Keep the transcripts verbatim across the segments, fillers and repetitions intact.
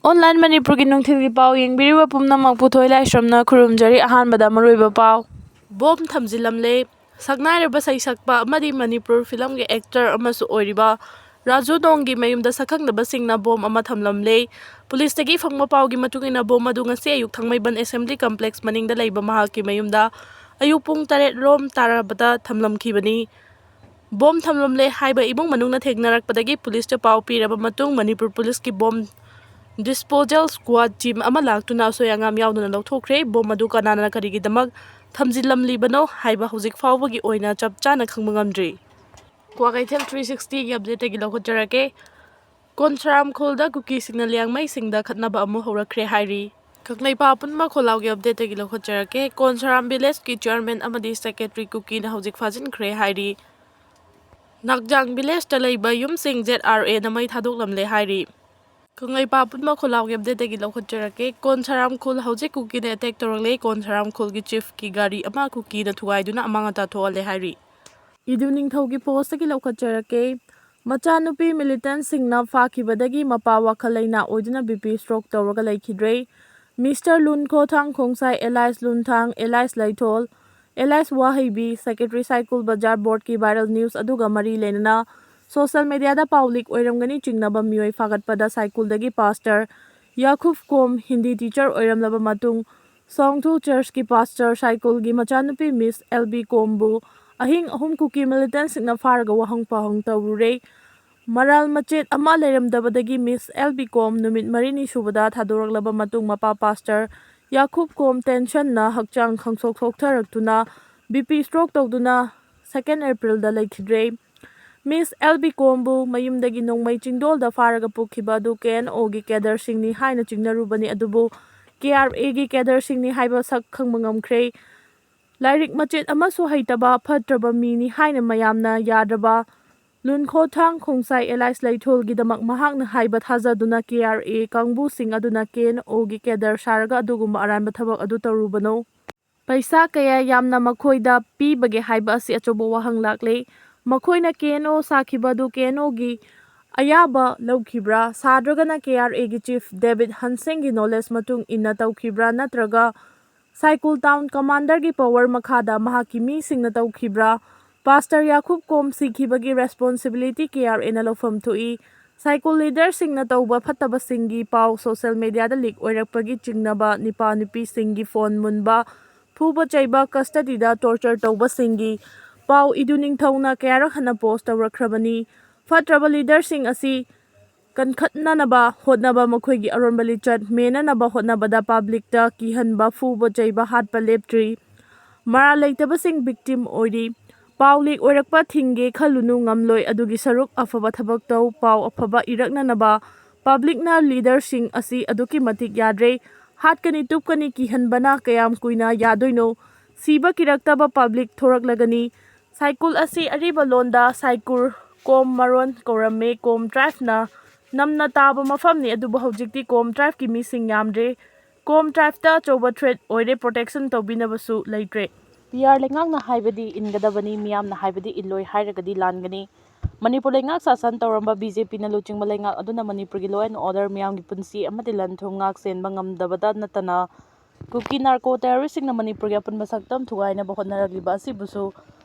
Online ꯃꯅꯤꯄꯨꯔꯒꯤ ꯅꯨꯡꯊꯤꯜꯒꯤ ꯄꯥꯎ ꯌꯦꯡꯕꯤꯔꯤꯕ ꯄꯨꯝꯅꯃꯛꯄꯨ ꯊꯣꯏ ꯂꯥꯏꯁ꯭ꯔꯝꯅ ꯈꯨꯔꯨꯝꯖꯔꯤ꯫ ꯑꯍꯥꯟꯕꯗ ꯃꯔꯨꯑꯣꯏꯕ ꯄꯥꯎ꯫ ꯕꯣꯝ ꯊꯝꯖꯤꯜꯂꯝꯂꯦ꯫ ꯁꯛꯅꯥꯏꯔꯕ ꯁꯩꯁꯛꯄ ꯑꯃꯗꯤ ꯃꯅꯤꯄꯨꯔ ꯐꯤꯂꯝꯒꯤ actor ꯑꯃꯁꯨ ꯑꯣꯏꯔꯤꯕ ꯔꯥꯖꯨ ꯅꯣꯡꯒꯤ ꯃꯌꯨꯝꯗ ꯁꯛꯈꯪꯗꯕꯁꯤꯡꯅ ꯕꯣꯝ ꯑꯃ ꯊꯝꯂꯝꯂꯦ꯫ ꯄꯨꯂꯤꯁꯇꯒꯤ ꯐꯪꯕ ꯄꯥꯎꯒꯤ ꯃꯇꯨꯡ ꯏꯟꯅ, ꯕꯣꯝ ꯑꯗꯨ ꯉꯁꯤ ꯑꯌꯨꯛ ꯊꯥꯡꯃꯩꯕꯟ Assembly Complex ꯃꯅꯤꯡꯗ ꯂꯩꯕ ꯃꯍꯥꯛꯀꯤ ꯃꯌꯨꯝꯗ ꯑꯌꯨꯛ ꯄꯨꯡ ꯇꯔꯦꯠ ꯔꯣꯝ ꯇꯥꯔꯕꯗ ꯊꯝꯂꯝꯈꯤꯕꯅꯤ꯫ ꯕꯣꯝ ꯊꯝꯂꯝꯂꯦ ꯍꯥꯏꯕ ꯏꯃꯨꯡ ꯃꯅꯨꯡꯅ ꯊꯦꯡꯅꯔꯛꯄꯗꯒꯤ ꯄꯨꯂꯤꯁꯇ ꯄꯥꯎ ꯄꯤꯔꯕ ꯃꯇꯨꯡ, ꯃꯅꯤꯄꯨꯔ ꯄꯨꯂꯤꯁꯀꯤ ꯕꯣꯝ disposal squad team ꯑꯃ ꯂꯥꯛꯇꯨꯅ ꯑꯁꯣꯏ ꯑꯉꯥꯝ ꯌꯥꯎꯗꯅ ꯂꯧꯊꯣꯛꯈ꯭ꯔꯦ꯫ ꯕꯣꯝ ꯑꯗꯨ ꯀꯅꯥꯅ ꯀꯔꯤꯒꯤꯗꯃꯛ ꯊꯝꯖꯤꯜꯂꯝꯂꯤꯕꯅꯣ ꯍꯥꯏꯕ ꯍꯧꯖꯤꯛ ꯐꯥꯎꯕꯒꯤ ꯑꯣꯏꯅ ꯆꯞ ꯆꯥꯅ ꯈꯪꯕ ꯉꯝꯗ꯭ꯔꯤ꯫ ꯀ꯭ꯋꯥꯀꯩꯊꯦꯜ three sixtyꯒꯤ updateꯇꯒꯤ ꯂꯧꯈꯠꯆꯔꯛꯀꯦ꯫ ꯀꯣꯟꯁꯔꯥꯝ ꯈꯨꯜꯗ ꯀꯨꯀꯤꯁꯤꯡꯅ ꯂꯤꯌꯥꯡꯃꯩꯁꯤꯡꯗ ꯈꯠꯅꯕ ꯑꯃꯨꯛ ꯍꯧꯔꯛꯈ꯭ꯔꯦ ꯍꯥꯏꯔꯤ꯫ ꯀꯪꯂꯩꯄꯥꯛ ꯑꯄꯨꯟꯕ ꯈꯣꯜꯂꯥꯎꯒꯤ updateꯇꯒꯤ ꯂꯧꯈꯠꯆꯔꯛꯀꯦ꯫ ꯀꯣꯟꯁꯔꯥꯝ villageꯀꯤ chairman ꯑꯃꯗꯤ secretary ꯀꯨꯀꯤꯅ ꯍꯧꯖꯤꯛ ꯐꯥꯖꯤꯟꯈ꯭ꯔꯦ ꯍꯥꯏꯔꯤ꯫ ꯅꯥꯛꯖꯥꯡ villageꯇ ꯂꯩꯕ ꯌꯨꯝꯁꯤꯡ ZRAꯅ ꯃꯩ ꯊꯥꯗꯣꯛꯂꯝꯂꯦ ꯍꯥꯏꯔꯤ꯫ ꯀꯪꯂꯩꯄꯥꯛ ꯑꯄꯨꯟꯕ ꯈꯣꯜꯂꯥꯎꯒꯤ updateꯇꯒꯤ ꯂꯧꯈꯠꯆꯔꯛꯀꯦ꯫ ꯀꯣꯟꯁꯔꯥꯝ ꯈꯨꯜ ꯍꯧꯖꯤꯛ ꯀꯨꯀꯤꯅ attack ꯇꯧꯔꯛꯂꯦ꯫ ꯀꯣꯟꯁꯔꯥꯝ ꯈꯨꯜꯒꯤ chiefꯀꯤ ꯒꯥꯔꯤ ꯑꯃ ꯀꯨꯀꯤꯅ ꯊꯨꯒꯥꯏꯗꯨꯅ ꯑꯃꯥꯡ ꯑꯇꯥ ꯊꯣꯛꯍꯜꯂꯦ ꯍꯥꯏꯔꯤ꯫ ꯏꯗꯨ ꯅꯤꯡꯊꯧꯒꯤ postꯇꯒꯤ ꯂꯧꯈꯠꯆꯔꯛꯀꯦ꯫ ꯃꯆꯥꯅꯨꯄꯤ militantꯁꯤꯡꯅ ꯐꯥꯈꯤꯕꯗꯒꯤ ꯃꯄꯥ ꯋꯥꯈꯜ ꯂꯩꯅꯥ ꯑꯣꯏꯗꯨꯅ BP stroke ꯇꯧꯔꯒ ꯂꯩꯈꯤꯗ꯭ꯔꯦ꯫ Mister ꯂꯨꯟꯈꯣꯊꯥꯡ ꯈꯣꯡꯁꯥꯏ alias ꯂꯨꯟꯊꯥꯡ alias ꯂꯩꯊꯣꯜ alias ꯋꯥꯍꯩꯕꯤ, secretary ꯁꯥꯏꯀꯨꯜ ꯕꯖꯥꯔ boardꯀꯤ viral news ꯑꯗꯨꯒ ꯃꯔꯤ ꯂꯩꯅꯅ social mediaꯗ ꯄꯥꯎ leak ꯑꯣꯏꯔꯝꯒꯅꯤ ꯆꯤꯡꯅꯕ ꯃꯤꯑꯣꯏ ꯐꯥꯒꯠꯄꯗ ꯁꯥꯏꯀꯨꯜꯗꯒꯤ pastor ꯌꯥꯈꯨꯞ ꯀꯣꯝ, ꯍꯤꯟꯗꯤ teacher ꯑꯣꯏꯔꯝꯂꯕ ꯃꯇꯨꯡ, ꯁꯣꯡꯊꯨ churchꯀꯤ pastor ꯁꯥꯏꯀꯨꯜꯒꯤ ꯃꯆꯥꯅꯨꯄꯤ Miss L B ꯀꯣꯝꯕꯨ ꯑꯍꯤꯡ ꯑꯍꯨꯝ ꯀꯨꯀꯤ militantꯁꯤꯡꯅ ꯐꯥꯔꯒ ꯋꯥꯍꯪ ꯄꯥꯎꯍꯪ ꯇꯧꯔꯨꯔꯦ꯫ ꯃꯔꯥꯜ ꯃꯆꯦꯠ ꯑꯃ ꯂꯩꯔꯝꯗꯕꯗꯒꯤ Miss L B ꯀꯣꯝ ꯅꯨꯃꯤꯠ ꯃꯔꯤꯅꯤ ꯁꯨꯕꯗ ꯊꯥꯗꯣꯔꯛꯂꯕ ꯃꯇꯨꯡ, ꯃꯄꯥ pastor ꯌꯥꯈꯨꯞ ꯀꯣꯝ tensionꯅ ꯍꯛꯆꯥꯡ ꯈꯪꯁꯣꯛ ꯁꯣꯛꯊꯔꯛꯇꯨꯅ BP stroke ꯇꯧꯗꯨꯅ second Aprilꯗ ꯂꯩꯈꯤꯗ꯭ꯔꯦ꯫ Miss L B ꯀꯣꯝꯕꯨ ꯃꯌꯨꯝꯗꯒꯤ ꯅꯣꯡꯃꯩ ꯆꯤꯡꯗꯣꯜꯗ ꯐꯥꯔꯒ ꯄꯨꯈꯤꯕ ꯑꯗꯨ KNOꯒꯤ cadreꯁꯤꯡꯅꯤ ꯍꯥꯏꯅ ꯆꯤꯡꯅꯔꯨꯕꯅꯤ, ꯑꯗꯨꯕꯨ KRAꯒꯤ cadreꯁꯤꯡꯅꯤ ꯍꯥꯏꯕ ꯁꯛ ꯈꯪꯕ ꯉꯝꯈ꯭ꯔꯦ꯫ ꯂꯥꯏꯔꯤꯛ ꯃꯆꯦꯠ ꯑꯃꯁꯨ ꯍꯩꯇꯕ, ꯐꯠꯇ꯭ꯔꯕ ꯃꯤꯅꯤ ꯍꯥꯏꯅ ꯃꯌꯥꯝꯅ ꯌꯥꯗ꯭ꯔꯕ ꯂꯨꯟꯈꯣꯊꯥꯡ ꯈꯣꯡꯁꯥꯏ alias ꯂꯩꯊꯣꯜꯒꯤꯗꯃꯛ ꯃꯍꯥꯛꯅ ꯍꯥꯏꯕ ꯊꯥꯖꯗꯨꯅ KRA ꯀꯥꯡꯕꯨꯁꯤꯡ ꯑꯗꯨꯅ KNOꯒꯤ cadre ꯁꯥꯔꯒ ꯑꯗꯨꯒꯨꯝꯕ ꯑꯔꯥꯟꯕ ꯊꯕꯛ ꯑꯗꯨ ꯇꯧꯔꯨꯕꯅꯣ꯫ ꯄꯩꯁꯥ ꯀꯌꯥ ꯌꯥꯝꯅ ꯃꯈꯣꯏꯗ ꯄꯤꯕꯒꯦ ꯍꯥꯏꯕ ꯑꯁꯤ ꯑꯆꯧꯕ ꯋꯥꯍꯪ ꯂꯥꯛꯂꯦ꯫ ꯃꯈꯣꯏꯅ KNO ꯁꯥꯈꯤꯕ ꯑꯗꯨ KNOꯒꯤ ꯑꯌꯥꯕ ꯂꯧꯈꯤꯕ꯭ꯔꯥ? ꯁꯥꯗ꯭ꯔꯒꯅ ꯀꯦ ꯑꯥꯔ ꯑꯦꯒꯤ ꯆꯤꯐ ꯗꯦꯕꯤꯠ ꯍꯟꯁꯦꯡꯒꯤ ꯅꯣꯂꯦꯖ ꯃꯇꯨꯡ ꯏꯟꯅ ꯇꯧꯈꯤꯕ꯭ꯔꯥ? ꯅꯠꯇ꯭ꯔꯒ ꯁꯥꯏꯀꯨꯜ ꯇꯥꯎꯟ ꯀꯃꯥꯟꯗꯔꯒꯤ ꯄꯋꯥꯔ ꯃꯈꯥꯗ ꯃꯍꯥꯛꯀꯤ ꯃꯤꯁꯤꯡꯅ ꯇꯧꯈꯤꯕ꯭ꯔꯥ? ꯄꯥꯁꯇꯔ ꯌꯥꯀꯨꯕ ꯀꯣꯝ ꯁꯤꯈꯤꯕꯒꯤ ꯔꯦꯁꯄꯣꯟꯁꯤꯕꯤꯂꯤꯇꯤ ꯀꯦ ꯑꯥꯔ ꯑꯦꯅ ꯂꯧꯐꯝ ꯊꯣꯛꯏ꯫ ꯁꯥꯏꯀꯨꯜ ꯂꯤꯗꯔꯁꯤꯡꯅ ꯇꯧꯕ ꯐꯠꯇꯕꯁꯤꯡꯒꯤ ꯄꯥꯎ ꯁꯣꯁꯦꯜ ꯃꯦꯗꯤꯌꯥꯗ ꯂꯤꯛ ꯑꯣꯏꯔꯛꯄꯒꯤ ꯆꯤꯡꯅꯕ, ꯅꯨꯄꯥ ꯅꯨꯄꯤꯁꯤꯡꯒꯤ ꯐꯣꯟ ꯃꯨꯟꯕ, ꯐꯨꯕ ꯆꯩꯕ, ꯀꯁꯇꯗꯤꯗ ꯇꯣꯔꯆꯔ ꯇꯧꯕꯁꯤꯡꯒꯤ ꯄꯥꯎ ꯏꯗꯨ ꯅꯤꯡꯊꯧꯅ ꯀꯌꯥꯔꯛ ꯍꯟꯅ ꯄꯣꯁ ꯇꯧꯔꯛꯈ꯭ꯔꯕꯅꯤ꯫ ꯐꯠꯇ꯭ꯔꯕ ꯂꯤꯗꯔꯁꯤꯡ ꯑꯁꯤ ꯀꯟꯈꯠꯅꯅꯕ ꯍꯣꯠꯅꯕ, ꯃꯈꯣꯏꯒꯤ ꯑꯔꯣꯟꯕ ꯂꯤꯆꯠ ꯃꯦꯟꯅꯅꯕ ꯍꯣꯠꯅꯕꯗ ꯄꯕ꯭ꯂꯤꯛꯇ ꯀꯤꯍꯟꯕ, ꯐꯨꯕ ꯆꯩꯕ, ꯍꯥꯠꯄ ꯂꯦꯞꯇ꯭ꯔꯤ꯫ ꯃꯔꯥꯜ ꯂꯩꯇꯕꯁꯤꯡ ꯚꯤꯛꯇꯤꯝ ꯑꯣꯏꯔꯤ꯫ ꯄꯥꯎ ꯂꯤꯛ ꯑꯣꯏꯔꯛꯄ ꯊꯤꯡꯒꯦ ꯈꯜꯂꯨꯅꯨ, ꯉꯝꯂꯣꯏ꯫ ꯑꯗꯨꯒꯤ ꯁꯔꯨꯛ ꯑꯐꯕ ꯊꯕꯛ ꯇꯧ, ꯄꯥꯎ ꯑꯐꯕ ꯏꯔꯛꯅꯅꯕ꯫ ꯄꯕ꯭ꯂꯤꯛꯅ ꯂꯤꯗꯔꯁꯤꯡ ꯑꯁꯤ ꯑꯗꯨꯛꯀꯤ ꯃꯇꯤꯛ ꯌꯥꯗ꯭ꯔꯦ꯫ ꯍꯥꯠꯀꯅꯤ, ꯇꯨꯞꯀꯅꯤ ꯀꯤꯍꯟꯕꯅ ꯀꯌꯥꯝ ꯀꯨꯏꯅ ꯌꯥꯗꯣꯏꯅꯣ? ꯁꯤꯕ ꯀꯤꯔꯛꯇꯕ ꯄꯕ꯭ꯂꯤꯛ ꯊꯣꯔꯛꯂꯒꯅꯤ꯫ ꯁꯥꯏꯀꯨꯜ ꯑꯁꯤ ꯑꯔꯤꯕ ꯂꯣꯟꯗ ꯁꯥꯏꯀꯨꯔ ꯀꯣꯝ ꯃꯔꯣꯟ ꯀꯧꯔꯝꯃꯤ꯫ ꯀꯣꯝ ꯇ꯭ꯔꯥꯏꯕꯅ ꯅꯝꯅ ꯇꯥꯕ ꯃꯐꯝꯅꯤ, ꯑꯗꯨꯕꯨ ꯍꯧꯖꯤꯛꯇꯤ ꯀꯣꯝ ꯇ꯭ꯔꯥꯏꯕꯀꯤ ꯃꯤꯁꯤꯡ ꯌꯥꯝꯗ꯭ꯔꯦ꯫ ꯀꯣꯝ ꯇ꯭ꯔꯥꯏꯕꯇ ꯑꯆꯧꯕ ꯊ꯭ꯔꯦꯠ ꯑꯣꯏꯔꯦ, ꯄ꯭ꯔꯣꯇꯦꯛꯁꯟ ꯇꯧꯕꯤꯅꯕꯁꯨ ꯂꯩꯇ꯭ꯔꯦ꯫ ꯄꯤ ꯑꯥꯔ ꯂꯩꯉꯥꯛꯅ ꯍꯥꯏꯕꯗꯤ ꯏꯟꯒꯗꯕꯅꯤ, ꯃꯤꯌꯥꯝꯅ ꯍꯥꯏꯕꯗꯤ ꯏꯜꯂꯣꯏ ꯍꯥꯏꯔꯒꯗꯤ ꯂꯥꯟꯒꯅꯤ꯫ ꯃꯅꯤꯄꯨꯔ ꯂꯩꯉꯥꯛ ꯁꯥꯁꯟ ꯇꯧꯔꯝꯕ ꯕꯤ ꯖꯦ ꯄꯤꯅ ꯂꯨꯆꯤꯡꯕ ꯂꯩꯉꯥꯛ ꯑꯗꯨꯅ ꯃꯅꯤꯄꯨꯔꯒꯤ law and order, ꯃꯤꯌꯥꯝꯒꯤ ꯄꯨꯟꯁꯤ ꯑꯃꯗꯤ ꯂꯟ ꯊꯨꯝ ꯉꯥꯛ ꯁꯦꯟꯕ ꯉꯝꯗꯕꯗ ꯅꯠꯇꯅ ꯀꯨꯀꯤ ꯅꯥꯔꯀꯣ ꯇꯦꯔꯣꯔꯤꯁꯁꯤꯡꯅ ꯃꯅꯤꯄꯨꯔꯒꯤ ꯑꯄꯨꯟꯕ ꯁꯛꯇꯝ ꯊꯨꯒꯥꯏꯅꯕ ꯍꯣꯠꯅꯔꯛꯂꯤꯕ ꯑꯁꯤꯕꯨꯁꯨ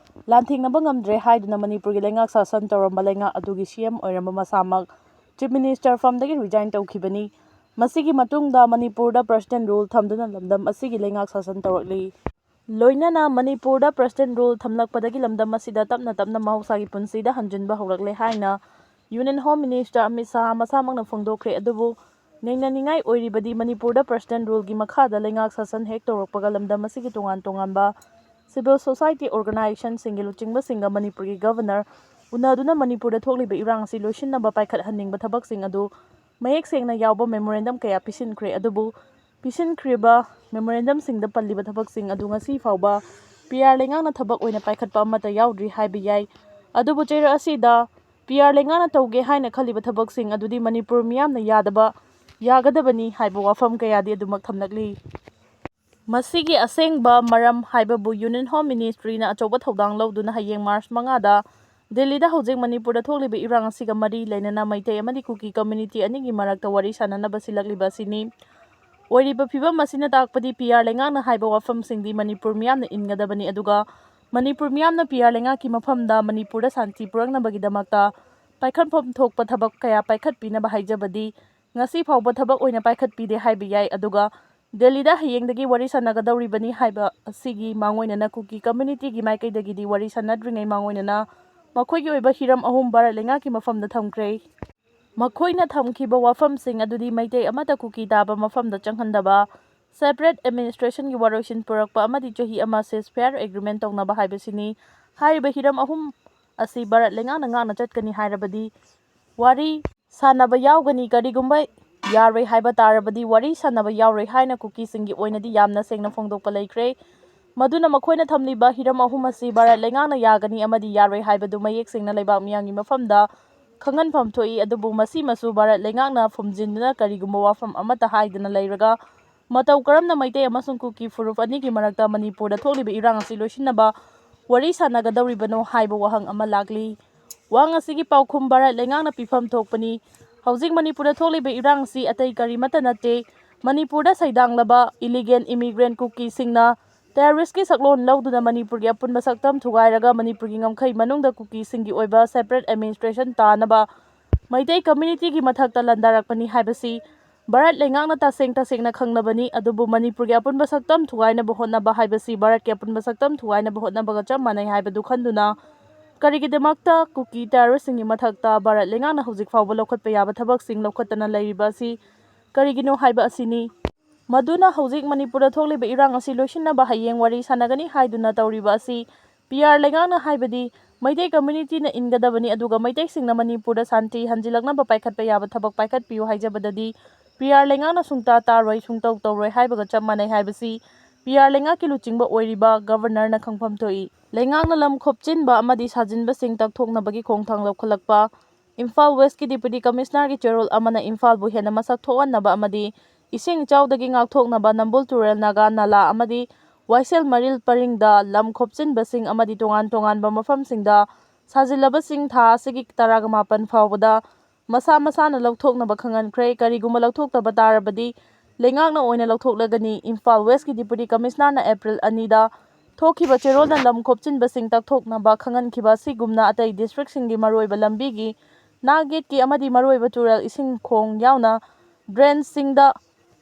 ꯂꯥꯟꯊꯦꯡꯅꯕ ꯉꯝꯗ꯭ꯔꯦ ꯍꯥꯏꯗꯨꯅ ꯃꯅꯤꯄꯨꯔꯒꯤ ꯂꯩꯉꯥꯛ ꯁꯥꯁꯟ ꯇꯧꯔꯝꯕ ꯂꯩꯉꯥꯛ ꯑꯗꯨꯒꯤ ꯁꯤ ꯑꯦꯝ ꯑꯣꯏꯔꯝꯕ ꯃꯁꯥꯃꯛ ꯆꯤꯐ ꯃꯤꯅꯤꯁꯇꯔ ꯐꯝꯗꯒꯤ ꯔꯤꯖꯥꯏꯟ ꯇꯧꯈꯤꯕꯅꯤ꯫ ꯃꯁꯤꯒꯤ ꯃꯇꯨꯡꯗ ꯃꯅꯤꯄꯨꯔꯗ ꯄ꯭ꯔꯁꯤꯗꯦꯟ ꯔꯨꯜ ꯊꯝꯗꯨꯅ ꯂꯝꯗꯝ ꯑꯁꯤꯒꯤ ꯂꯩꯉꯥꯛ ꯁꯥꯁꯟ ꯇꯧꯔꯛꯂꯤ꯫ ꯂꯣꯏꯅꯅ ꯃꯅꯤꯄꯨꯔꯗ ꯄ꯭ꯔꯁꯤꯗꯦꯟ ꯔꯨꯜ ꯊꯝꯂꯛꯄꯗꯒꯤ ꯂꯝꯗꯝ ꯑꯁꯤꯗ ꯇꯞꯅ ꯇꯞꯅ ꯃꯍꯧꯁꯥꯒꯤ ꯄꯨꯟꯁꯤꯗ ꯍꯟꯖꯤꯟꯕ ꯍꯧꯔꯛꯂꯦ ꯍꯥꯏꯅ union home minister Amit Shah ꯃꯁꯥꯃꯛꯅ ꯐꯣꯡꯗꯣꯛꯈ꯭ꯔꯦ꯫ ꯑꯗꯨꯕꯨ ꯅꯩꯅꯅꯤꯡꯉꯥꯏ ꯑꯣꯏꯔꯤꯕꯗꯤ ꯃꯅꯤꯄꯨꯔꯗ ꯄ꯭ꯔꯁꯤꯗꯦꯟ ꯔꯨꯜꯒꯤ ꯃꯈꯥꯗ ꯂꯩꯉꯥꯛ ꯁꯥꯁꯟ ꯍꯦꯛ ꯇꯧꯔꯛꯄꯒ ꯂꯝꯗꯝ ꯑꯁꯤꯒꯤ ꯇꯣꯉꯥꯟ ꯇꯣꯉꯥꯟꯕ ꯁꯤꯚꯤꯜ ꯁꯣꯁꯥꯏꯇꯤ ꯑꯣꯔꯒꯅꯥꯏꯖꯦꯁꯟꯁꯤꯡꯒꯤ ꯂꯨꯆꯤꯡꯕꯁꯤꯡꯒ ꯃꯅꯤꯄꯨꯔꯒꯤ ꯒꯚꯔꯅꯔ ꯎꯅꯗꯨꯅ ꯃꯅꯤꯄꯨꯔꯗ ꯊꯣꯛꯂꯤꯕ ꯏꯔꯥꯡ ꯑꯁꯤ ꯂꯣꯏꯁꯤꯟꯅꯕ ꯄꯥꯏꯈꯠꯍꯟꯅꯤꯡꯕ ꯊꯕꯛꯁꯤꯡ ꯑꯗꯨ ꯃꯌꯦꯛ ꯁꯦꯡꯅ ꯌꯥꯎꯕ ꯃꯦꯃꯣꯔꯦꯟꯗꯝ ꯀꯌꯥ ꯄꯤꯁꯤꯟꯈ꯭ꯔꯦ꯫ ꯑꯗꯨꯕꯨ ꯄꯤꯁꯤꯟꯈ꯭ꯔꯤꯕ ꯃꯦꯃꯣꯔꯦꯟꯗꯝꯁꯤꯡꯗ ꯄꯜꯂꯤꯕ ꯊꯕꯛꯁꯤꯡ ꯑꯗꯨ ꯉꯁꯤ ꯐꯥꯎꯕ ꯄꯤ ꯑꯥꯔ ꯂꯩꯉꯥꯛꯅ ꯊꯕꯛ ꯑꯣꯏꯅ ꯄꯥꯏꯈꯠꯄ ꯑꯃꯠꯇ ꯌꯥꯎꯗ꯭ꯔꯤ ꯍꯥꯏꯕ ꯌꯥꯏ꯫ ꯑꯗꯨꯕꯨ ꯆꯩꯔꯛ ꯑꯁꯤꯗ ꯄꯤ ꯑꯥꯔ ꯂꯩꯉꯥꯛꯅ ꯇꯧꯒꯦ ꯍꯥꯏꯅ ꯈꯜꯂꯤꯕ ꯊꯕꯛꯁꯤꯡ ꯑꯗꯨꯗꯤ ꯃꯅꯤꯄꯨꯔ ꯃꯤꯌꯥꯝꯅ ꯌꯥꯗꯕ, ꯌꯥꯒꯗꯕꯅꯤ ꯍꯥꯏꯕ ꯋꯥꯐꯝ ꯀꯌꯥꯗꯤ ꯑꯗꯨꯃꯛ ꯊꯝꯂꯛꯂꯤ꯫ ꯃꯁꯤꯒꯤ ꯑꯁꯦꯡꯕ ꯃꯔꯝ ꯍꯥꯏꯕꯕꯨ ꯌꯨꯅꯤꯌꯟ ꯍꯣꯝ ꯃꯤꯅꯤꯁꯇ꯭ꯔꯤꯅ ꯑꯆꯧꯕ ꯊꯧꯗꯥꯡ ꯂꯧꯗꯨꯅ ꯍꯌꯦꯡ ꯃꯥꯔꯆ ꯃꯉꯥꯗ ꯗꯤꯜꯂꯤꯗ ꯍꯧꯖꯤꯛ ꯃꯅꯤꯄꯨꯔꯗ ꯊꯣꯛꯂꯤꯕ ꯏꯔꯥꯡ ꯑꯁꯤꯒ ꯃꯔꯤ ꯂꯩꯅꯅ ꯃꯩꯇꯩ ꯑꯃꯗꯤ ꯀꯨꯀꯤ community ꯑꯅꯤꯒꯤ ꯃꯔꯛꯇ ꯋꯥꯔꯤ ꯁꯥꯟꯅꯅꯕ ꯁꯤꯜꯂꯛꯂꯤꯕ ꯑꯁꯤꯅꯤ꯫ ꯑꯣꯏꯔꯤꯕ ꯐꯤꯕꯝ ꯑꯁꯤꯅ ꯇꯥꯛꯄꯗꯤ ꯄꯤ ꯑꯥꯔ ꯂꯩꯉꯥꯛꯅ ꯍꯥꯏꯕ ꯋꯥꯐꯝꯁꯤꯡꯗꯤ ꯃꯅꯤꯄꯨꯔ ꯃꯤꯌꯥꯝꯅ ꯏꯟꯒꯗꯕꯅꯤ, ꯑꯗꯨꯒ ꯃꯅꯤꯄꯨꯔ ꯃꯤꯌꯥꯝꯅ ꯄꯤ ꯑꯥꯔ ꯂꯩꯉꯥꯛꯀꯤ ꯃꯐꯝꯗ ꯃꯅꯤꯄꯨꯔꯗ ꯁꯥꯟꯇꯤ ꯄꯨꯔꯛꯅꯕꯒꯤꯗꯃꯛꯇ ꯄꯥꯏꯈꯠꯐꯝ ꯊꯣꯛꯄ ꯊꯕꯛ ꯀꯌꯥ ꯄꯥꯏꯈꯠꯄꯤꯅꯕ ꯍꯥꯏꯖꯕꯗꯤ ꯉꯁꯤ ꯐꯥꯎꯕ ꯊꯕꯛ ꯑꯣꯏꯅ ꯄꯥꯏꯈꯠꯄꯤꯗꯦ ꯍꯥꯏꯕ ꯌꯥꯏ꯫ ꯑꯗꯨꯒ ꯗꯦꯜꯂꯤꯗ ꯍꯌꯦꯡꯗꯒꯤ ꯋꯥꯔꯤ ꯁꯥꯟꯅꯒꯗꯧꯔꯤꯕꯅꯤ ꯍꯥꯏꯕ ꯑꯁꯤꯒꯤ ꯃꯥꯡꯑꯣꯏꯅꯅ ꯀꯨꯀꯤ communityꯒꯤ ꯃꯥꯏꯀꯩꯗꯒꯤꯗꯤ ꯋꯥꯔꯤ ꯁꯥꯟꯅꯗ꯭ꯔꯤꯉꯩ ꯃꯥꯡꯑꯣꯏꯅꯅ ꯃꯈꯣꯏꯒꯤ ꯑꯣꯏꯕ ꯍꯤꯔꯝ ꯑꯍꯨꯝ ꯚꯥꯔꯠ ꯂꯩꯉꯥꯛꯀꯤ ꯃꯐꯝꯗ ꯊꯝꯈ꯭ꯔꯦ꯫ ꯃꯈꯣꯏꯅ ꯊꯝꯈꯤꯕ ꯋꯥꯐꯝꯁꯤꯡ ꯑꯗꯨꯗꯤ ꯃꯩꯇꯩ ꯑꯃꯠꯇ ꯀꯨꯀꯤ ꯇꯥꯕ ꯃꯐꯝꯗ ꯆꯪꯍꯟꯗꯕ, separate administrationꯒꯤ ꯋꯥꯔꯣꯏꯁꯤꯟ ꯄꯨꯔꯛꯄ ꯑꯃꯗꯤ ꯆꯍꯤ ꯑꯃ ceasefire agreement ꯇꯧꯅꯕ ꯍꯥꯏꯕꯁꯤꯅꯤ꯫ ꯍꯥꯏꯔꯤꯕ ꯍꯤꯔꯝ ꯑꯍꯨꯝ ꯑꯁꯤ ꯚꯥꯔꯠ ꯂꯩꯉꯥꯛꯅ ꯉꯥꯛꯅ ꯆꯠꯀꯅꯤ ꯍꯥꯏꯔꯕꯗꯤ ꯋꯥꯔꯤ ꯁꯥꯟꯅꯕ ꯌꯥꯎꯒꯅꯤ꯫ ꯀꯔꯤꯒꯨꯝꯕ ꯌꯥꯔꯣꯏ ꯍꯥꯏꯕ ꯇꯥꯔꯕꯗꯤ ꯋꯥꯔꯤ ꯁꯥꯟꯅꯕ ꯌꯥꯎꯔꯣꯏ ꯍꯥꯏꯅ ꯀꯨꯀꯤꯁꯤꯡꯒꯤ ꯑꯣꯏꯅꯗꯤ ꯌꯥꯝꯅ ꯁꯦꯡꯅ ꯐꯣꯡꯗꯣꯛꯄ ꯂꯩꯈ꯭ꯔꯦ꯫ ꯃꯗꯨꯅ ꯃꯈꯣꯏꯅ ꯊꯝꯂꯤꯕ ꯍꯤꯔꯝ ꯑꯍꯨꯝ ꯑꯁꯤ ꯚꯥꯔꯠ ꯂꯩꯉꯥꯛꯅ ꯌꯥꯒꯅꯤ ꯑꯃꯗꯤ ꯌꯥꯔꯣꯏ ꯍꯥꯏꯕꯗꯨ ꯃꯌꯦꯛ ꯁꯦꯡꯅ ꯂꯩꯕꯥꯛ ꯃꯤꯌꯥꯝꯒꯤ ꯃꯐꯝꯗ ꯈꯪꯍꯟꯐꯝ ꯊꯣꯛꯏ꯫ ꯑꯗꯨꯕꯨ ꯃꯁꯤꯃꯁꯨ ꯚꯥꯔꯠ ꯂꯩꯉꯥꯛꯅ ꯐꯨꯝꯖꯤꯟꯗꯨꯅ ꯀꯔꯤꯒꯨꯝꯕ ꯋꯥꯐꯝ ꯑꯃꯠꯇ ꯍꯥꯏꯗꯅ ꯂꯩꯔꯒ ꯃꯇꯧ ꯀꯔꯝꯅ ꯃꯩꯇꯩ ꯑꯃꯁꯨꯡ ꯀꯨꯀꯤ ꯐꯨꯔꯨꯞ ꯑꯅꯤꯒꯤ ꯃꯔꯛꯇ ꯃꯅꯤꯄꯨꯔꯗ ꯊꯣꯛꯂꯤꯕ ꯏꯔꯥꯡ ꯑꯁꯤ ꯂꯣꯏꯁꯤꯟꯅꯕ ꯋꯥꯔꯤ ꯁꯥꯟꯅꯒꯗꯧꯔꯤꯕꯅꯣ ꯍꯥꯏꯕ ꯋꯥꯍꯪ ꯑꯃ ꯂꯥꯛꯂꯤ꯫ ꯋꯥꯍꯪ ꯑꯁꯤꯒꯤ ꯄꯥꯎꯈꯨꯝ ꯚꯥꯔꯠ ꯂꯩꯉꯥꯛꯅ ꯄꯤꯐꯝ ꯊꯣꯛꯄꯅꯤ꯫ ꯍꯧꯖꯤꯛ ꯃꯅꯤꯄꯨꯔꯗ ꯊꯣꯛꯂꯤꯕ ꯏꯔꯥꯡ ꯑꯁꯤ ꯑꯇꯩ ꯀꯔꯤꯃꯠꯇ ꯅꯠꯇꯦ꯫ ꯃꯅꯤꯄꯨꯔꯗ ꯁꯩꯗꯥꯡꯂꯕ illegal immigrant ꯀꯨꯀꯤꯁꯤꯡꯅ terroristꯀꯤ ꯁꯛꯂꯣꯟ ꯂꯧꯗꯨꯅ ꯃꯅꯤꯄꯨꯔꯒꯤ ꯑꯄꯨꯟꯕ ꯁꯛꯇꯝ ꯊꯨꯒꯥꯏꯔꯒ ꯃꯅꯤꯄꯨꯔꯒꯤ ꯉꯝꯈꯩ ꯃꯅꯨꯡꯗ ꯀꯨꯀꯤꯁꯤꯡꯒꯤ ꯑꯣꯏꯕ separate administration ꯇꯥꯅꯕ ꯃꯩꯇꯩ communityꯒꯤ ꯃꯊꯛꯇ ꯂꯥꯟꯗꯥꯔꯛꯄꯅꯤ ꯍꯥꯏꯕꯁꯤ ꯚꯥꯔꯠ ꯂꯩꯉꯥꯛꯅ ꯇꯁꯦꯡ ꯇꯁꯦꯡꯅ ꯈꯪꯂꯕꯅꯤ꯫ ꯑꯗꯨꯕꯨ ꯃꯅꯤꯄꯨꯔꯒꯤ ꯑꯄꯨꯟꯕ ꯁꯛꯇꯝ ꯊꯨꯒꯥꯏꯅꯕ ꯍꯣꯠꯅꯕ ꯍꯥꯏꯕꯁꯤ ꯚꯥꯔꯠꯀꯤ ꯑꯄꯨꯟꯕ ꯁꯛꯇꯝ ꯊꯨꯒꯥꯏꯅꯕ ꯍꯣꯠꯅꯕꯒ ꯆꯞ ꯃꯥꯟꯅꯩ ꯍꯥꯏꯕꯗꯨ ꯈꯟꯗꯨꯅ ꯀꯔꯤꯒꯤꯗꯃꯛꯇ ꯀꯨꯀꯤ terroristꯁꯤꯡꯒꯤ ꯃꯊꯛꯇ ꯚꯥꯔꯠ ꯂꯩꯉꯥꯛꯅ ꯍꯧꯖꯤꯛ ꯐꯥꯎꯕ ꯂꯧꯈꯠꯄ ꯌꯥꯕ ꯊꯕꯛꯁꯤꯡ ꯂꯧꯈꯠꯇꯅ ꯂꯩꯔꯤꯕ ꯑꯁꯤ ꯀꯔꯤꯒꯤꯅꯣ ꯍꯥꯏꯕ ꯑꯁꯤꯅꯤ꯫ ꯃꯗꯨꯅ ꯍꯧꯖꯤꯛ ꯃꯅꯤꯄꯨꯔꯗ ꯊꯣꯛꯂꯤꯕ ꯏꯔꯥꯡ ꯑꯁꯤ ꯂꯣꯏꯁꯤꯟꯅꯕ ꯍꯌꯦꯡ ꯋꯥꯔꯤ ꯁꯥꯟꯅꯒꯅꯤ ꯍꯥꯏꯗꯨꯅ ꯇꯧꯔꯤꯕ ꯑꯁꯤ ꯄꯤ ꯑꯥꯔ ꯂꯩꯉꯥꯛꯅ ꯍꯥꯏꯕꯗꯤ ꯃꯩꯇꯩ communityꯅ ꯏꯟꯒꯗꯕꯅꯤ, ꯑꯗꯨꯒ ꯃꯩꯇꯩꯁꯤꯡꯅ ꯃꯅꯤꯄꯨꯔꯗ ꯁꯥꯟꯇꯤ ꯍꯟꯖꯤꯜꯂꯛꯅꯕ ꯄꯥꯏꯈꯠꯄ ꯌꯥꯕ ꯊꯕꯛ ꯄꯥꯏꯈꯠꯄꯤꯌꯨ ꯍꯥꯏꯖꯕꯗꯗꯤ ꯄꯤ ꯑꯥꯔ ꯂꯩꯉꯥꯛꯅ ꯁꯨꯡꯇꯥ ꯇꯥꯔꯣꯏ, ꯁꯨꯡꯇꯧ ꯇꯧꯔꯣꯏ ꯍꯥꯏꯕꯒ ꯆꯞ ꯃꯥꯟꯅꯩ ꯍꯥꯏꯕꯁꯤ ꯄꯤ ꯑꯥꯔ ꯂꯩꯉꯥꯛꯀꯤ ꯂꯨꯆꯤꯡꯕ ꯑꯣꯏꯔꯤꯕ governorꯅ ꯈꯪꯐꯝ ꯊꯣꯛꯏ꯫ ꯂꯩꯉꯥꯛꯅ ꯂꯝ ꯈꯣꯞꯆꯤꯟꯕ ꯑꯃꯗꯤ ꯁꯥꯖꯤꯟꯕꯁꯤꯡ ꯇꯛꯊꯣꯛꯅꯕꯒꯤ ꯈꯣꯡꯊꯥꯡ ꯂꯧꯈꯠꯂꯛꯄ꯫ ꯏꯝꯐꯥꯜ Westꯀꯤ deputy commissionerꯒꯤ ꯆꯦꯔꯣꯜ ꯑꯃꯅ ꯏꯝꯐꯥꯜꯕꯨ ꯍꯦꯟꯅ ꯃꯁꯛ ꯊꯣꯛꯍꯟꯅꯕ ꯑꯃꯗꯤ ꯏꯁꯤꯡ ꯏꯆꯥꯎꯗꯒꯤ ꯉꯥꯛꯊꯣꯛꯅꯕ ꯅꯝꯕꯨꯜ ꯇꯨꯔꯦꯜ ꯅꯥꯒꯥ ꯅꯥꯂꯥ ꯑꯃꯗꯤ ꯋꯥꯏꯁꯦꯜ ꯃꯔꯤꯜ ꯄꯔꯤꯡꯗ ꯂꯝ ꯈꯣꯞꯆꯤꯟꯕꯁꯤꯡ ꯑꯃꯗꯤ ꯇꯣꯉꯥꯟ ꯇꯣꯉꯥꯟꯕ ꯃꯐꯝꯁꯤꯡꯗ ꯁꯥꯖꯤꯜꯂꯕꯁꯤꯡ ꯊꯥ ꯑꯁꯤꯒꯤ ꯇꯔꯥꯃꯥꯄꯟ ꯐꯥꯎꯕꯗ ꯃꯁꯥ ꯃꯁꯥꯅ ꯂꯧꯊꯣꯛꯅꯕ ꯈꯪꯍꯟꯈ꯭ꯔꯦ꯫ ꯀꯔꯤꯒꯨꯝꯕ ꯂꯧꯊꯣꯛꯇꯕ ꯇꯥꯔꯕꯗꯤ ꯂꯩꯉꯥꯛꯅ ꯑꯣꯏꯅ ꯂꯧꯊꯣꯛꯂꯒꯅꯤ꯫ ꯏꯝꯐꯥꯜ ꯋꯦꯁꯀꯤ ꯗꯤꯄꯨꯇꯤ ꯀꯃꯤꯁꯅꯔꯅ ꯑꯦꯄ꯭ꯔꯤꯜ ꯑꯅꯤꯗ ꯊꯣꯛꯈꯤꯕ ꯆꯦꯔꯣꯜꯅ ꯂꯝ ꯈꯣꯞꯆꯤꯟꯕꯁꯤꯡ ꯇꯛꯊꯣꯛꯅꯕ ꯈꯪꯍꯟꯈꯤꯕ ꯑꯁꯤꯒꯨꯝꯅ ꯑꯇꯩ ꯗꯤꯁꯇ꯭ꯔꯤꯛꯁꯤꯡꯒꯤ ꯃꯔꯨꯑꯣꯏꯕ ꯂꯝꯕꯤꯒꯤ, ꯅꯥꯛ ꯌꯦꯠꯀꯤ ꯑꯃꯗꯤ ꯃꯔꯨꯑꯣꯏꯕ ꯇꯨꯔꯦꯜ ꯏꯁꯤꯡ ꯈꯣꯡ ꯌꯥꯎꯅ ꯗ꯭ꯔꯦꯟꯁꯤꯡꯗ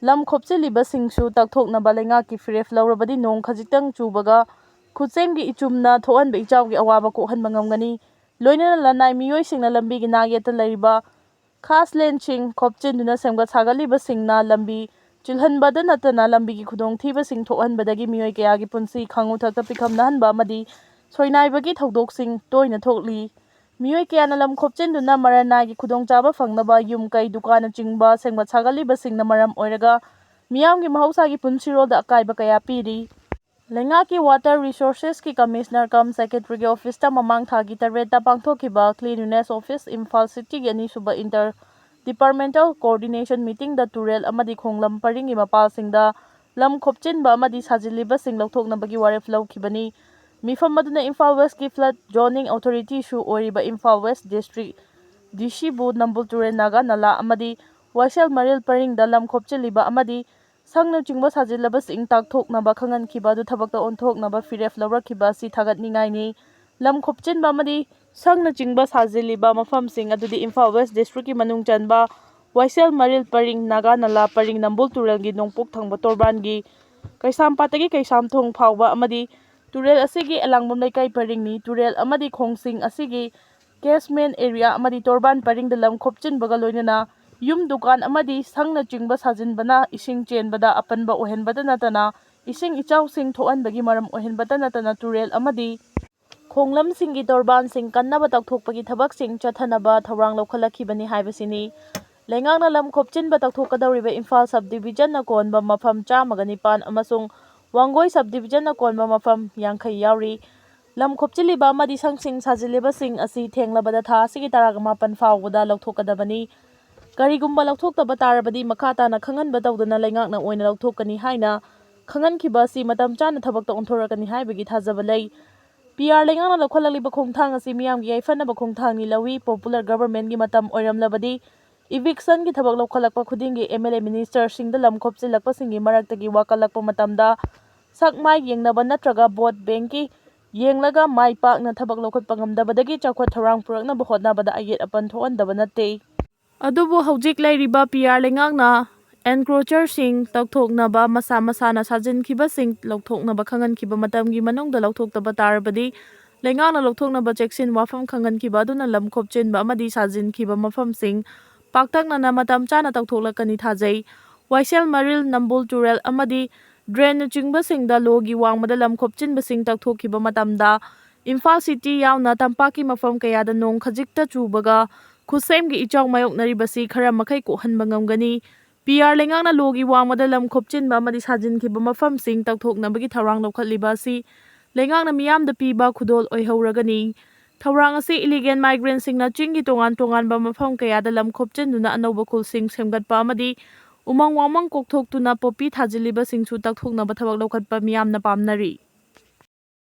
ꯂꯝ ꯈꯣꯞꯆꯤꯜꯂꯤꯕꯁꯤꯡꯁꯨ ꯇꯛꯊꯣꯛꯅꯕ ꯂꯩꯉꯥꯛꯀꯤ ꯐꯤꯔꯦꯞ ꯂꯧꯔꯕꯗꯤ ꯅꯣꯡ ꯈꯖꯤꯛꯇꯪ ꯆꯨꯕꯒ ꯈꯨꯠꯁꯦꯝꯒꯤ ꯏꯆꯨꯝꯅ ꯊꯣꯛꯍꯟꯕ ꯏꯆꯥꯎꯒꯤ ꯑꯋꯥꯕ ꯀꯣꯛꯍꯟꯕ ꯉꯝꯒꯅꯤ꯫ ꯂꯣꯏꯅꯅ ꯂꯅꯥꯏ ꯃꯤꯑꯣꯏꯁꯤꯡꯅ ꯂꯝꯕꯤꯒꯤ ꯅꯥꯛ ꯌꯦꯠꯇ ꯂꯩꯔꯤꯕ ꯈꯥꯁ ꯂꯦꯟꯁꯤꯡ ꯈꯣꯞꯆꯤꯟꯗꯨꯅ ꯁꯦꯝꯒꯠ ꯁꯥꯒꯠꯂꯤꯕꯁꯤꯡꯅ ꯂꯝꯕꯤ ꯆꯤꯜꯍꯟꯕꯗ ꯅꯠꯇꯅ ꯂꯝꯕꯤꯒꯤ ꯈꯨꯗꯣꯡꯊꯤꯕꯁꯤꯡ ꯊꯣꯛꯍꯟꯕꯗꯒꯤ ꯃꯤꯑꯣꯏ ꯀꯌꯥꯒꯤ ꯄꯨꯟꯁꯤ ꯈꯥꯉꯨ ꯊꯛꯇ ꯄꯤꯈꯝꯅꯍꯟꯕ ꯑꯃꯗꯤ ꯁꯣꯏꯅꯥꯏꯕꯒꯤ ꯊꯧꯗꯣꯛꯁꯤꯡ ꯇꯣꯏꯅ ꯊꯣꯛꯂꯤ꯫ ꯃꯤꯑꯣꯏ ꯀꯌꯥꯅ ꯂꯝ ꯈꯣꯞꯆꯤꯟꯗꯨꯅ ꯃꯔꯅꯥꯏꯒꯤ ꯈꯨꯗꯣꯡꯆꯥꯕ ꯐꯪꯅꯕ ꯌꯨꯝ ꯀꯩ, ꯗꯨꯀꯥꯟꯅꯆꯤꯡꯕ ꯁꯦꯝꯒꯠ ꯁꯥꯒꯠꯂꯤꯕꯁꯤꯡꯅ ꯃꯔꯝ ꯑꯣꯏꯔꯒ ꯃꯤꯌꯥꯝꯒꯤ ꯃꯍꯧꯁꯥꯒꯤ ꯄꯨꯟꯁꯤꯔꯣꯜꯗ ꯑꯀꯥꯏꯕ ꯀꯌꯥ ꯄꯤꯔꯤ꯫ ꯂꯩꯉꯥꯛꯀꯤ ꯋꯥꯇꯔ ꯔꯤꯁꯣꯔꯁꯦꯁꯀꯤ ꯀꯃꯤꯁꯅꯔ ꯀꯝ ꯁꯦꯀ꯭ꯔꯦꯇꯔꯤꯒꯤ ꯑꯣꯐꯤꯁꯇ ꯃꯃꯥꯡ ꯊꯥꯒꯤ ꯇꯔꯦꯠꯇ ꯄꯥꯡꯊꯣꯛꯈꯤꯕ ꯀ꯭ꯂꯤꯟꯂꯤꯅꯦꯁ ꯑꯣꯐꯤꯁ ꯏꯝꯐꯥꯜ ꯁꯤꯇꯤꯒꯤ ꯑꯅꯤꯁꯨꯕ ꯏꯟꯇꯔ ꯗꯤꯄꯥꯔꯠꯃꯦꯟꯇꯦꯜ ꯀꯣꯑꯣꯔꯗꯤꯅꯦꯁꯟ ꯃꯤꯇꯤꯡꯗ ꯇꯨꯔꯦꯜ ꯑꯃꯗꯤ ꯈꯣꯡꯂꯝ ꯄꯔꯤꯡꯒꯤ ꯃꯄꯥꯜꯁꯤꯡꯗ ꯂꯝ ꯈꯣꯞꯆꯤꯟꯕ ꯑꯃꯗꯤ ꯁꯥꯖꯤꯜꯂꯤꯕꯁꯤꯡ ꯂꯧꯊꯣꯛꯅꯕꯒꯤ ꯋꯥꯔꯦꯞ ꯂꯧꯈꯤꯕꯅꯤ꯫ ꯃꯤꯐꯝ ꯑꯗꯨꯅ ꯏꯝꯐꯥꯜ ꯋꯦꯁꯀꯤ ꯐ꯭ꯂꯗ ꯖꯣꯅꯤꯡ ꯑꯣꯊꯣꯔꯤꯇꯤꯁꯨ ꯑꯣꯏꯔꯤꯕ ꯏꯝꯐꯥꯜ ꯋꯦꯁ ꯗꯤꯁꯇ꯭ꯔꯤꯛ ꯗꯤ ꯁꯤꯕꯨ ꯅꯝꯕꯨꯜ ꯇꯨꯔꯦꯜ, ꯅꯥꯒꯥ ꯅꯂꯥ ꯑꯃꯗꯤ ꯋꯥꯏꯁꯦꯜ ꯃꯔꯤꯜ ꯄꯔꯤꯡꯗ ꯂꯝ ꯈꯣꯞꯆꯤꯜꯂꯤꯕ ꯑꯃꯗꯤ ꯁꯪꯅꯆꯤꯡꯕ ꯁꯥꯖꯤꯜꯂꯕꯁꯤꯡ ꯇꯥꯛꯊꯣꯛꯅꯕ ꯈꯪꯍꯟꯈꯤꯕ ꯑꯗꯨ ꯊꯕꯛꯇ ꯑꯣꯟꯊꯣꯛꯅꯕ ꯐꯤꯔꯦꯞ ꯂꯧꯔꯛꯈꯤꯕ ꯑꯁꯤ ꯊꯥꯒꯠꯅꯤꯡꯉꯥꯏꯅꯤ꯫ ꯂꯝ ꯈꯣꯞꯆꯤꯟꯕ ꯑꯃꯗꯤ ꯁꯪꯅꯆꯤꯡꯕ ꯁꯥꯖꯤꯜꯂꯤꯕ ꯃꯐꯝꯁꯤꯡ ꯑꯗꯨꯗꯤ ꯏꯝꯐꯥꯜ ꯋꯦꯁ ꯗꯤꯁꯇ꯭ꯔꯤꯛꯀꯤ ꯃꯅꯨꯡ ꯆꯟꯕ ꯋꯥꯏꯁꯦꯜ ꯃꯔꯤꯜ ꯄꯔꯤꯡ, ꯅꯥꯒꯥ ꯅꯂꯥ ꯄꯔꯤꯡ, ꯅꯝꯕꯨꯜ ꯇꯨꯔꯦꯜꯒꯤ ꯅꯣꯡꯄꯣꯛ ꯊꯪꯕ ꯇꯣꯔꯕꯥꯟꯒꯤ ꯀꯩꯁꯥꯝꯄꯥꯠꯇꯒꯤ ꯀꯩꯁꯥꯝꯊꯣꯡ ꯐꯥꯎꯕ ꯑꯃꯗꯤ ꯇꯨꯔꯦꯜ ꯑꯁꯤꯒꯤ ꯑꯦꯂꯥꯡꯕꯝ ꯂꯩꯀꯥꯏ ꯄꯔꯤꯡꯅꯤ꯫ ꯇꯨꯔꯦꯜ ꯑꯃꯗꯤ ꯈꯣꯡꯁꯤꯡ ꯑꯁꯤꯒꯤ ꯀꯦꯁꯃꯦꯟ ꯑꯦꯔꯤꯌꯥ ꯑꯃꯗꯤ ꯇꯣꯔꯕꯥꯟ ꯄꯔꯤꯡꯗ ꯂꯝ ꯈꯣꯞꯆꯤꯟꯕꯒ ꯂꯣꯏꯅꯅ ꯌꯨꯝ, ꯗꯨꯀꯥꯟ ꯑꯃꯗꯤ ꯁꯪꯅꯆꯤꯡꯕ ꯁꯥꯖꯤꯟꯕꯅ ꯏꯁꯤꯡ ꯆꯦꯟꯕꯗ ꯑꯄꯟꯕ ꯑꯣꯏꯍꯟꯕꯗ ꯅꯠꯇꯅ ꯏꯁꯤꯡ ꯏꯆꯥꯎꯁꯤꯡ ꯊꯣꯛꯍꯟꯕꯒꯤ ꯃꯔꯝ ꯑꯣꯏꯍꯟꯕꯇ ꯅꯠꯇꯅ ꯇꯨꯔꯦꯜ ꯑꯃꯗꯤ ꯈꯣꯡꯂꯝꯁꯤꯡꯒꯤ ꯇꯣꯔꯕꯥꯟꯁꯤꯡ ꯀꯟꯅꯕ ꯇꯧꯊꯣꯛꯄꯒꯤ ꯊꯕꯛꯁꯤꯡ ꯆꯠꯊꯅꯕ ꯊꯧꯔꯥꯡ ꯂꯧꯈꯠꯂꯛꯈꯤꯕꯅꯤ ꯍꯥꯏꯕꯁꯤꯅꯤ꯫ ꯂꯩꯉꯥꯛꯅ ꯂꯝ ꯈꯣꯞꯆꯤꯟꯕ ꯇꯧꯊꯣꯛꯀꯗꯧꯔꯤꯕ ꯏꯝꯐꯥꯜ ꯁꯕ ꯗꯤꯕꯤꯖꯟꯅ ꯀꯣꯟꯕ ꯃꯐꯝ ꯆꯥꯝꯃꯒ ꯅꯤꯄꯥꯟ ꯑꯃꯁꯨꯡ ꯋꯥꯡꯒꯣꯏ ꯁꯕ ꯗꯤꯕꯤꯖꯟꯅ ꯀꯣꯟꯕ ꯃꯐꯝ ꯌꯥꯡꯈꯩ ꯌꯥꯎꯔꯤ꯫ ꯂꯝ ꯈꯣꯞꯆꯤꯜꯂꯤꯕ ꯑꯃꯗꯤ ꯁꯪꯁꯤꯡ ꯁꯥꯖꯤꯜꯂꯤꯕꯁꯤꯡ ꯑꯁꯤ ꯊꯦꯡꯂꯕꯗ ꯊꯥ ꯑꯁꯤꯒꯤ ꯇꯔꯥꯃꯥꯄꯟ ꯐꯥꯎꯕꯗ ꯂꯧꯊꯣꯛꯀꯗꯕꯅꯤ꯫ ꯀꯔꯤꯒꯨꯝꯕ ꯂꯧꯊꯣꯛꯇꯕ ꯇꯥꯔꯕꯗꯤ ꯃꯈꯥ ꯇꯥꯅ ꯈꯪꯍꯟꯕ ꯇꯧꯗꯅ ꯂꯩꯉꯥꯛꯅ ꯑꯣꯏꯅ ꯂꯧꯊꯣꯛꯀꯅꯤ ꯍꯥꯏꯅ ꯈꯪꯍꯟꯈꯤꯕ ꯑꯁꯤ ꯃꯇꯝ ꯆꯥꯅ ꯊꯕꯛꯇ ꯑꯣꯟꯊꯣꯔꯛꯀꯅꯤ ꯍꯥꯏꯕꯒꯤ ꯊꯥꯖꯕ ꯂꯩ꯫ ꯄꯤ ꯑꯥꯔ ꯂꯩꯉꯥꯛꯅ ꯂꯧꯈꯠꯂꯛꯂꯤꯕ ꯈꯣꯡꯊꯥꯡ ꯑꯁꯤ ꯃꯤꯌꯥꯝꯒꯤ ꯌꯥꯏꯐꯅꯕ ꯈꯣꯡꯊꯥꯡꯅꯤ ꯂꯧꯏ꯫ Popular governmentꯀꯤ ꯃꯇꯝ ꯑꯣꯏꯔꯝꯂꯕꯗꯤ evictionꯒꯤ ꯊꯕꯛ ꯂꯧꯈꯠꯂꯛꯄ ꯈꯨꯗꯤꯡꯒꯤ M L A ministerꯁꯤꯡꯗ ꯂꯝ ꯈꯣꯞꯆꯤꯜꯂꯛꯄꯁꯤꯡꯒꯤ ꯃꯔꯛꯇꯒꯤ ꯋꯥꯀꯠꯂꯛꯄ ꯃꯇꯝꯗ ꯁꯛ ꯃꯥꯏ ꯌꯦꯡꯅꯕ ꯅꯠꯇ꯭ꯔꯒ vote bankꯀꯤ ꯌꯦꯡꯂꯒ ꯃꯥꯏ ꯄꯥꯛꯅ ꯊꯕꯛ ꯂꯧꯈꯠꯄ ꯉꯝꯗꯕꯗꯒꯤ ꯆꯥꯎꯈꯠ ꯊꯧꯔꯥꯡ ꯄꯨꯔꯛꯅꯕ ꯍꯣꯠꯅꯕꯗ ꯑꯌꯦꯠ ꯑꯄꯟ ꯊꯣꯛꯍꯟꯗꯕ ꯅꯠꯇꯦ꯫ ꯑꯗꯨꯕꯨ ꯍꯧꯖꯤꯛ ꯂꯩꯔꯤꯕ ꯄꯤ ꯑꯥꯔ ꯂꯩꯉꯥꯛꯅ encroacherꯁꯤꯡ ꯇꯧꯊꯣꯛꯅꯕ ꯃꯁꯥ ꯃꯁꯥꯅ ꯁꯥꯖꯤꯟꯈꯤꯕꯁꯤꯡ ꯂꯧꯊꯣꯛꯅꯕ ꯈꯪꯍꯟꯈꯤꯕ ꯃꯇꯝꯒꯤ ꯃꯅꯨꯡꯗ ꯂꯧꯊꯣꯛꯇꯕ ꯇꯥꯔꯕꯗꯤ ꯂꯩꯉꯥꯛꯅ ꯂꯧꯊꯣꯛꯅꯕ ꯆꯦꯛꯁꯤꯟ ꯋꯥꯐꯝ ꯈꯪꯍꯟꯈꯤꯕ ꯑꯗꯨꯅ ꯂꯝ ꯈꯣꯞꯆꯤꯟꯕ ꯑꯃꯗꯤ ꯁꯥꯖꯤꯟꯈꯤꯕ ꯃꯐꯝꯁꯤꯡ ꯄꯥꯛꯇꯛꯅꯅ ꯃꯇꯝ ꯆꯥꯅ ꯇꯧꯊꯣꯛꯂꯛꯀꯅꯤ ꯊꯥꯖꯩ꯫ ꯋꯥꯏꯁꯦꯜ, ꯃꯔꯤꯜ, ꯅꯝꯕꯨꯜ ꯇꯨꯔꯦꯜ ꯑꯃꯗꯤ drainꯅꯆꯤꯡꯕꯁꯤꯡꯗ ꯂꯣꯒꯤ ꯋꯥꯡꯃꯗ ꯂꯝ ꯈꯣꯞꯆꯤꯟꯕꯁꯤꯡ ꯇꯧꯊꯣꯛꯈꯤꯕ ꯃꯇꯝꯗ ꯏꯝꯐꯥꯜ city ꯌꯥꯎꯅ ꯇꯝꯄꯥꯛꯀꯤ ꯃꯐꯝ ꯀꯌꯥꯗ ꯅꯣꯡ ꯈꯖꯤꯛꯇ ꯆꯨꯕꯒ ꯈꯨꯠꯁꯦꯝꯒꯤ ꯏꯆꯥꯎ ꯃꯥꯌꯣꯛꯅꯔꯤꯕꯁꯤ ꯈꯔ ꯃꯈꯩ ꯀꯣꯛꯍꯟꯕ ꯉꯝꯒꯅꯤ꯫ ꯄꯤ ꯑꯥꯔ ꯂꯩꯉꯥꯛꯅ ꯂꯣꯒꯤ ꯋꯥꯡꯃꯗ ꯂꯝ ꯈꯣꯞꯆꯤꯟꯕ ꯑꯃꯗꯤ ꯁꯥꯖꯤꯟꯈꯤꯕ ꯃꯐꯝꯁꯤꯡ ꯇꯧꯊꯣꯛꯅꯕꯒꯤ ꯊꯧꯔꯥꯡ ꯂꯧꯈꯠꯂꯤꯕ ꯑꯁꯤ ꯂꯩꯉꯥꯛꯅ ꯃꯤꯌꯥꯝꯗ ꯄꯤꯕ ꯈꯨꯗꯣꯜ ꯑꯣꯏꯍꯧꯔꯒꯅꯤ꯫ ꯊꯧꯔꯥꯡ ꯑꯁꯤ illegal migrantꯁꯤꯡꯅ ꯆꯤꯡꯒꯤ ꯇꯣꯉꯥꯟ ꯇꯣꯉꯥꯟꯕ ꯃꯐꯝ ꯀꯌꯥꯗ ꯂꯝ ꯈꯣꯞꯆꯤꯟꯗꯨꯅ ꯑꯅꯧꯕ ꯈꯨꯜꯁꯤꯡ ꯁꯦꯝꯒꯠꯄ ꯑꯃꯗꯤ ꯎꯃꯪ ꯋꯥꯃꯪ ꯀꯣꯛꯊꯣꯛꯇꯨꯅ ꯄꯣꯄꯤ ꯊꯥꯖꯤꯜꯂꯤꯕꯁꯤꯡꯁꯨ ꯇꯧꯊꯣꯛꯅꯕ ꯊꯕꯛ ꯂꯧꯈꯠꯄ ꯃꯤꯌꯥꯝꯅ ꯄꯥꯝꯅꯔꯤ꯫